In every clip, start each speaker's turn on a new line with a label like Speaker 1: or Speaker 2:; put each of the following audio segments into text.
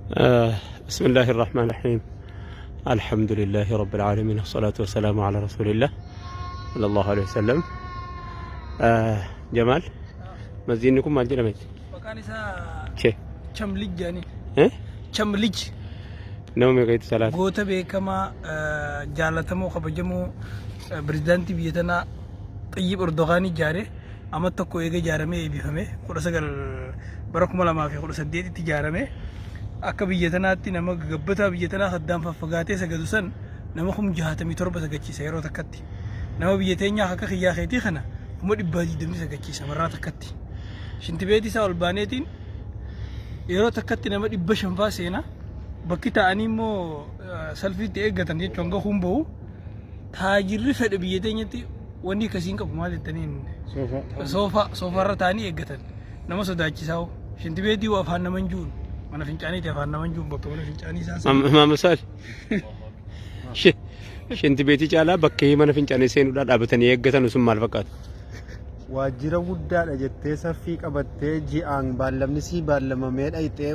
Speaker 1: بسم الله الرحمن الرحيم الحمد لله رب العالمين والصلاة والسلام على رسول الله صلى الله عليه وسلم. Jamaal, masjiidni kun maal jedhama?
Speaker 2: Maqaan isaa
Speaker 1: Che.
Speaker 2: Chamlij jedhanii.
Speaker 1: Eh?
Speaker 2: Chamlij.
Speaker 1: Nama meeqa itti salaata?
Speaker 2: Goota beekamaa, jaallatamoo, kabajamoo, pirezidaantii biyya tanaa Xayyib Erdogaanii ijaare. Amma tokko eega ijaaramee eebbifame, 19 bara 2018tti ijaarame. Akka biyya tanaatti nama gabbataa biyya tanaa saddaan faffagaatee sagadu san nama 67,000 sagachiisa yeroo takkatti. Nama biyya teenyaa akka kiyyaa keetii kana 120,000 sagachiisa marraa takkatti. Shintibeetii isaa ol baaneetiin yeroo takkatti nama 500 faa seena. Bakki taa'anii immoo salfiitti eeggatan jechuun hanga kun bahu taajirri fedhe biyya teenyatti wanni akkasii hin qabu, maal jettaniin, soofaa soofaarra taa'anii eeggatan, nama sodaachisaa. Shintibeetii waa afaan nama hin juun, mana fincaaniiti afaan nama hin juun, bakka mana fincaanii isaan sana.
Speaker 1: Maama Saali. Shintibeetii caalaa bakkee mana fincaanii seenuudhaan dhaabatanii eeggatan sun maal fakkaata?
Speaker 3: Waajjira guddaadha jettee saffii qabattee ji'aan baallamni sii baallamamee dhayxee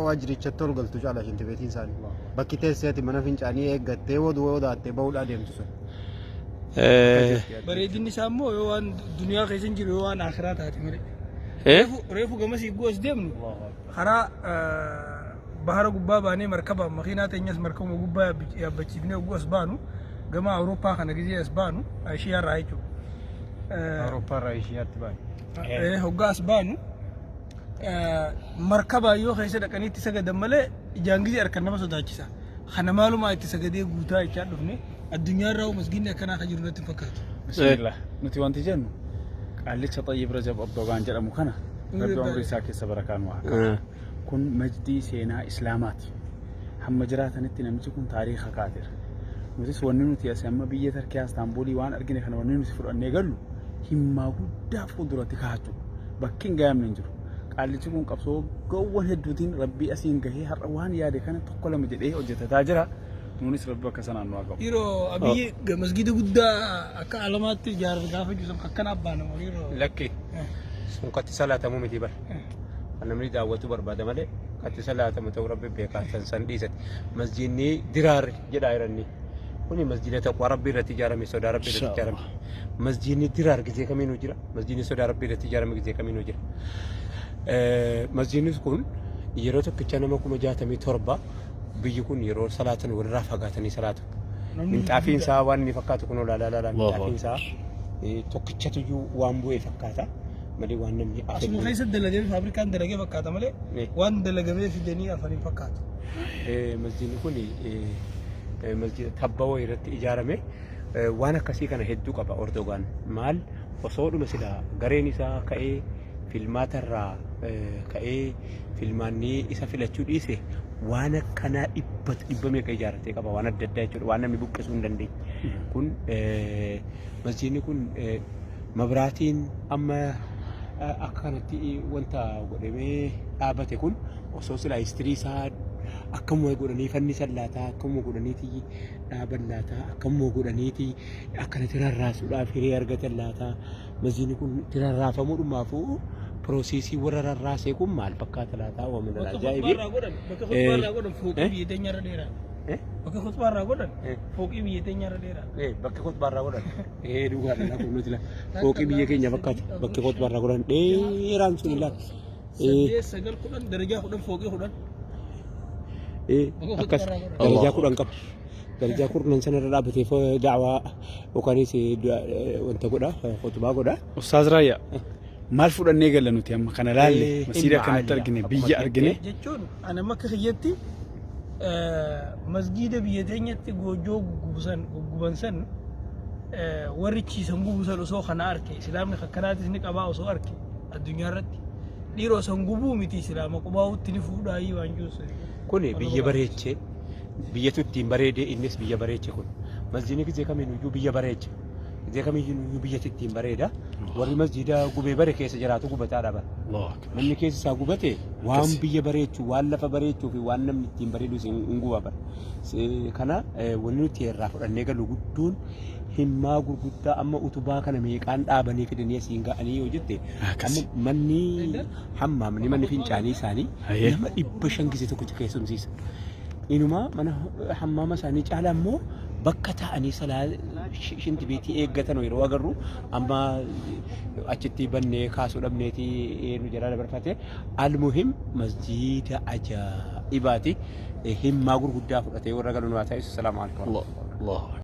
Speaker 3: waajjirichatti ol galtu caala shintibeetiin isaanii. Bakki teesseeti mana fincaanii eeggattee woduu wodaattee bahuudhaa deemtu sun.
Speaker 2: Bareedinni isaa immoo yoo waan duniyaa keessa hin jiru, yoo waan akhiraa taate malee.
Speaker 1: Eh?
Speaker 2: Reefu gama siiguu as deemnu karaa bahara gubbaa baanee markaba makiinaa teenyas markabuma gubbaa yaabbachiifnee hogguu as baanu, gama Awurooppaa kana gizee as baanu, Eeshiyaa irraa jechuudha.
Speaker 3: Awurooppaa irraa Eeshiyaatti baane.
Speaker 2: Hoggaa as baanu markabaa yoo keessa dhaqanii itti sagadan malee ijaan gizee harkan nama sodaachisa. Kana maalumaa itti sagadee guutaa jechaa dhufne, addunyaa irraa masgiinni akkanaa kan jiru natti hin fakkaatu.
Speaker 4: Bismillah. Nuti wanti jennu qaallicha Xayyib Rajab Erdogaan jedhamu kana Rabbi umrii isaa keessa barakaa nu haa kaa'u. Kun majdii seenaa Islaamaati. Hamma jiraatanitti namichi kun taariika kaateera. Nutis wanni nuti as amma biyya Tarkiyaa Istaanbulii waan argine kana wanni nuti fudhannee gallu himmaa guddaa fuulduratti kaa'achuudha. Bakki hin gahamne hin jiru. Qaallichi kun qabsoo gowwan hedduutiin Rabbii asiin gahee har'a waan yaade kana tokko lama jedhee hojjetataa jira. Nuunis Rabbi bakka sanaan nu haa ga'u.
Speaker 2: Yeroo Abiyyi masgiida guddaa akka alamaatti ijaaran gaafa jiru akkana abbaa nama yeroo.
Speaker 1: Lakki, sun katti salaatamuu miti bar. Kan namni daawwatu barbaada malee katti salaatamu ta'uu Rabbi beekaa san san dhiisati. Masjiidni Diraar jedhaa jiranni. Kuni masjiida taqwaa Rabbi irratti ijaarame, sodaa Rabbi irratti ijaarame. Masjiidni Diraar gizee kamiinuu jira. Masjiidni sodaa Rabbi irratti ijaarame gizee kamiinuu jira. Masjiidni kun yeroo tokkicha nama 67,000, biyyi kun yeroo salaatan walirraa fagaatanii salaatu. Minxaafiin isaa waan inni fakkaatu kun olaalaa laalaa, minxaafiin isaa tokkichatuyyuu waan bu'e fakkaata malee waan namni
Speaker 2: Asuma keessa dalagee faabrikaan dalagee fakkaata malee waan dalagamee fidanii afaniin fakkaatu.
Speaker 1: Masjiidni kun masjiida tabba wayii irratti ijaarame. Waan akkasii kana hedduu qaba Erdogaan. Maal osoodhuma silaa gareen isaa ka'ee filmaata irraa ka'ee filmaanni isa filachuu dhiise, waan akkanaa dhibba dhibba meeqa ijaarratee qaba, waan adda addaa jechuudha, waan namni buqqisuu hin dandeenye. Kun masjiidni kun mabraatiin amma akka kanatti wanta godhamee dhaabate kun osoo silaa histirii isaa akkamuma godhanii fannisan laataa, akkamuma godhaniiti dhaaban laataa, akkamuma godhaniiti akkanatti rarraasuudhaaf hiree argatan laataa? Masjiidni kun itti rarraafamuudhumaafuu piroosiisii warra rarraasee kun maal fakkaata laataa? Waa min
Speaker 2: Bakka
Speaker 1: ajaa'ibi.
Speaker 2: khutbaa irraa godhan, bakka khutbaa irraa godhan fooqii biyya teenya irra dheeraa. Bakka khutbaa irraa godhan fooqii biyya teenya irra dheeraa.
Speaker 1: Bakki khutbaa irraa godhan. Dhugaadha laa, kun nuti laa. Fooqii biyya keenya fakkaata. Bakki khutbaa irraa godhan dheeraan sun ilaala.
Speaker 2: 8, 9, 10, darajaa 10, fooqii 10. Bakka
Speaker 1: Akkas
Speaker 2: khutbaa irraa godhan.
Speaker 1: Darajaa 10 qaba. Darajaa kurnan sanarra dhaabbatee da'waa yookaanis wanta godha, khutbaa godha.
Speaker 4: Ustaaz Raayyaa, maal fudhannee galla nuti amma kana laalle, masiida
Speaker 1: himma
Speaker 4: akkanatti
Speaker 1: aaliya
Speaker 4: argine,
Speaker 1: akkuma
Speaker 4: biyya argine?
Speaker 2: Jechuun ana akka kiyyatti masgiida biyya teenyatti goojjoo guggubusan gugguban san, warri chiisan gubusan osoo kana arke, islaamni akkanaatis ni qabaa osoo arke, addunyaa irratti dhiiroo san gubuu miti, islaama qubaa'utti ni fuudhaayii waan jiru.
Speaker 1: Kuni biyya bareechee, biyyatu ittiin bareedee, innis biyya bareeche. Kun masjiidni gizee kamiinuyyuu biyya bareecha. Gizee kamiyyuu biyyatti ittiin bareeda. Warri masjiida gubee bare keessa jiraatu gubataa dhaba. Namni keessa isaa gubate waan biyya bareechu, waan lafa bareechuu fi waan namni ittiin bareedu hin guba bara. Kana wanni nuti irraa fudhannee galu guddoon himmaa gurguddaa amma utubaa kana meeqaan dhaabanii fidanii asiin ga'anii yoo jette, amma manni hammaamni, manni fincaanii isaanii nama 500 gizee tokkicha keessumsiisa. Inumaa mana hammaama isaanii caalaa immoo bakka taa'anii salaa shinti beetii eeggatan yeroo agarru, amma achitti bannee kaasuu dhabneetii nu jalaa dabarfate. Almuhim, masjiida ajaa'ibaati. Himmaa gurguddaa fudhatee warra galu nu haa taasisu. Salaamu alaikum.